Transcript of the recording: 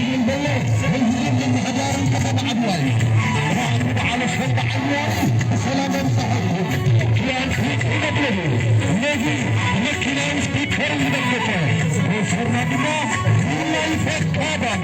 ይብል ዘሎ ህዝብን ምምሕዳርን ከተማ ዓድዋ እዩ። በዓል ኣሸንዳ ዓድዋ ብሰላም ኣብጽሓኩም። ክያን ክሪት ይገብሩ። ነዚ መኪናን ስፒከርን ዝደገፈ፣ ብሰና ድማ ናይ ፈቃዳም